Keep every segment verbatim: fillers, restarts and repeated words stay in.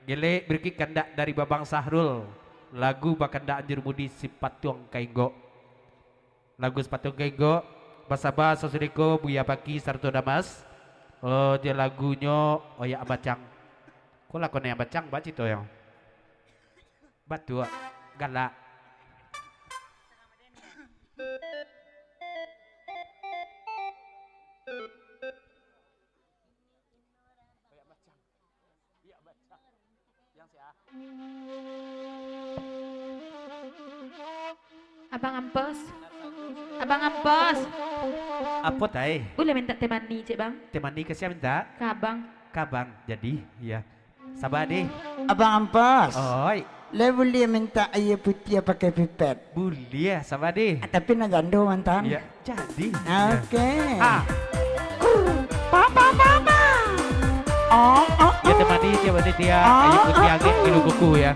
Gelek berikik kandak dari Babang Sahrul. Lagu bakandak Anjur Mudi Sipatuang Kainggok. Lagu Sipatuang Kainggok, basaba sasudah ko Buya Paki sarato Damas. Oh, dia lagunyo Oyak Bacang. Ko lah konek bacang, ba cito yo. Batua, galak. Abang Ampos. Abang Ampos. Apo, Tai? Buliah mintak teh manih, cek, Bang? Teh manih ka sia mintak? Ka Abang. Ka Abang, jadi, iya. Saba, Dih. Abang Ampos. Oi. Lai buliah mintak aia putiah pakai pipet? Buliah, saba, Dih. Ah, tapi nan jando, mantan. Iya, jadi. Oke. Ah. Papa, papa. Oh, oh, oh. Yo, teh manih, sia, panitia. Oh, aia putiah oh, angin, oh, minum kuku, ya.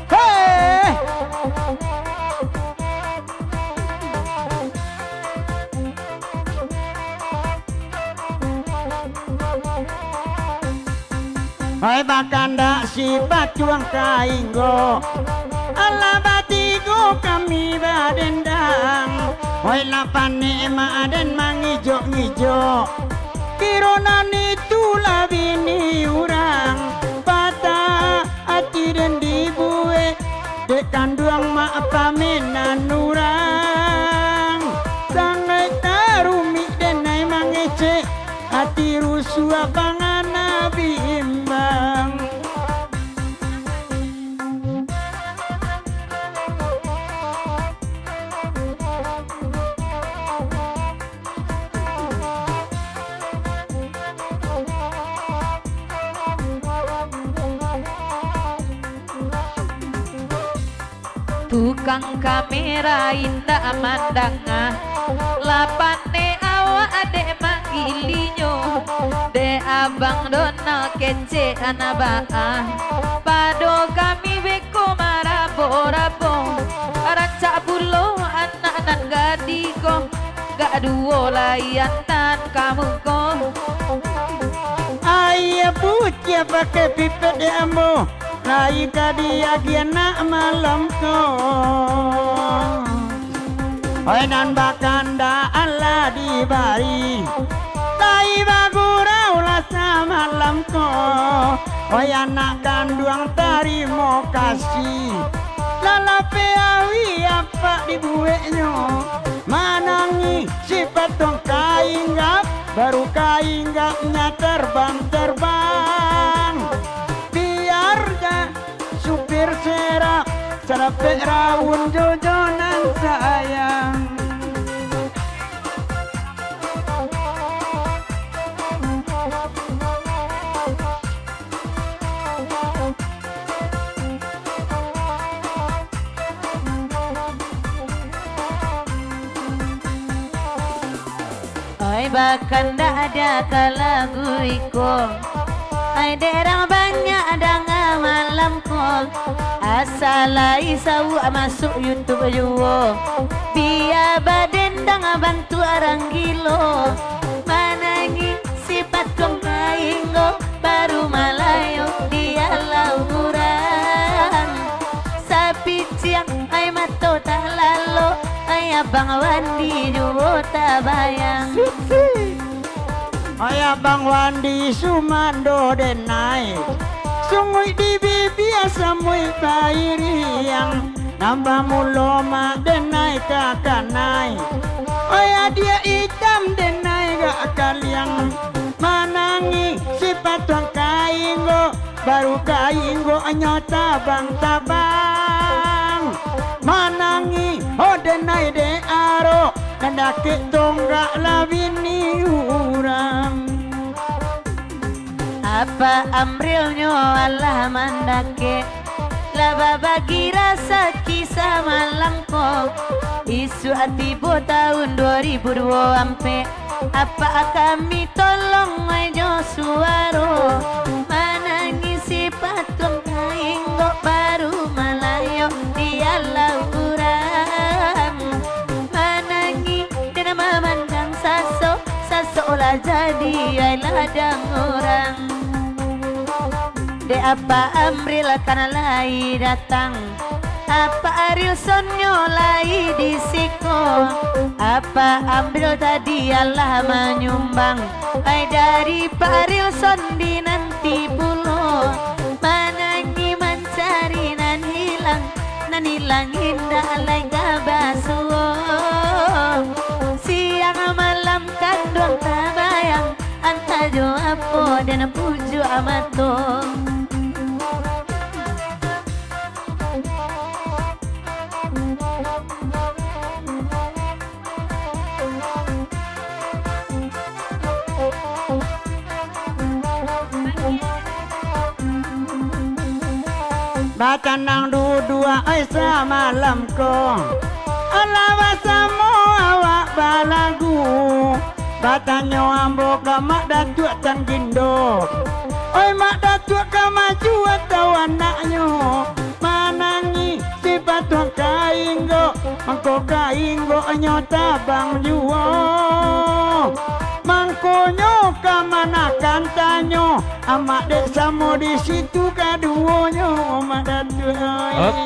Hei! Oi, bakandak Sipatuang Kainggok, alah batigo kami badendang. Oi, lah panek mak den mangijok-ngijok. Kiro nan itu lah bini urang, patah ati den dibuek dek kanduang mak pamenan urang. Sangaik tarumik den ai mangecek, ati rusuah bangana bimbang. Tukang kamera indak mandanga, lah pandai awak dek manggilinyo. Dek abang Donald kecek anak baa, pado kami beko marabo-rabo, rancak pulo anak nan gadih ko. Gak duo lai antan kamu ko. Aia putiah pakai pipet dek ambo, lai ka diagiah nak malam ko. Oi, nan bakandak alah dibari, lai bagurau lah samalam ko. Oi, anak kanduang tarimo kasih, lah lapeh awi apak dibueknyo. Manangih Sipatuang Kainggok, baru kainggoknyo tarbang-tarbang. Biar ja supir serak, sarapek raun jojo nan sayang. Oi, bakandak aja ka lagu iko. Ai, dek rang banyak danga malam ko. Asa lai sauak masuk YouTube juo. Bia badendang bantuak rang gilo. Manangih Sipatuang Kainggok, baru malayo di alau urang. Sapiciang ai mato talalo, ai Abang Wandi juo tabayang. Ai Abang Wandi sumando den ai, sunguik di bibia samuik bairiang. Nambah mulo mak den ai ka kanai. Oi, adiak itam den ai gak kaliang. Manangih Sipatuang Kainggok, baru kainggoknyo tabang-tabang. Manangih, oh, den ai dek arok, nan dakek tonggak lah bini urang. Apa Amrilnyo alah mandakek, lah babagi rasaki samalam ko. Isuak tibo taun duo ribu duo ampek, apak kami tolong ai jo suaro. Manangih Sipatuang Kainggok, baru malayo di alau urang. Jadi ai ladang urang. Dek Apak Amril kan lai datang, Apak Arilson nyo lai di siko. Apak Amril tadi alah manyumbang, ai dari Pak Arilson dinanti pulo. Manangih mancari nan hilang, nan hilang indak lai ka basuo. Siang malam kanduang tabayang, antah jo apo den pujuak mato. Batanang duduak ai samalam ko, alah basamo awak balagu. Batanyo ambo ka Mak Datuak Tan Gindo, oi Mak Datuak ka maju atau anaknyo? Manangih si Patuang Kainggo, mangko kainggoknyo tabang juo. Mangkonyo ka manakan tanyo, amak dek samo di situ kaduonyo, Mak Datuak ai. Op.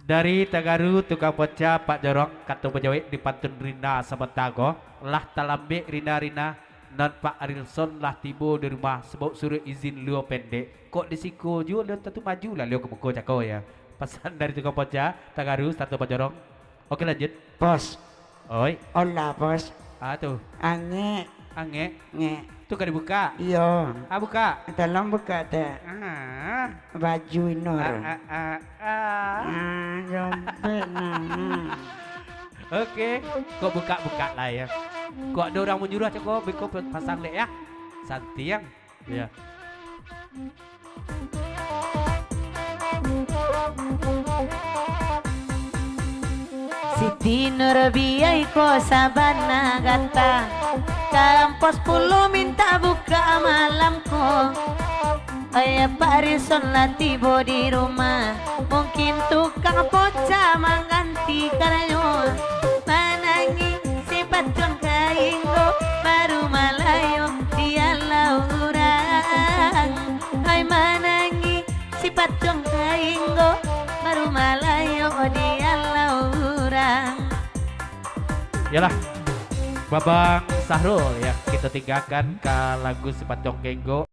Dari Tagaru, Tukang Poca, Pak Jorong, kato bajawek di pantun Rina sabanta ko, lah talambek Rina-Rina, nan Pak Arilson lah tibo di rumah, sabauk suruik izin luo pendek. Kok di siko juo, liau tantu maju lah liau ka muko cako, ya. Pasan dari Tukang Poca, Tagaru, satu Pak Jorong. Oke, lanjut. Pos. Oi. Olah, Pos. Ah, tu. Angek. Angek. Ngek. Tu ka dibuka? Iyo. Ah, buka. Tolong buka, Tek. Ah. Baju Inur. Ah, ah, ah, ah. Ah, jompek, nah. Oke. Kok buka-buka lah, ya. Kok ado urang manyuruah, cako beko pasang lek, ya. Santiang. Ya. Siti Nurbiah ko sabana gata, ka ampus pulo mintak buka malam ko. Ayah Pak Rison lah tibo di rumah, mungkin tukang poca mangganti karajo. Manangih si Patuang Kainggo, baru malayo dialau urang. Hai manangih si Patuang Kainggo, baru malayo dialau urang. Yalah, Babang Sahrul, ya, kita tinggalkan ka lagu si Patuang Kainggo.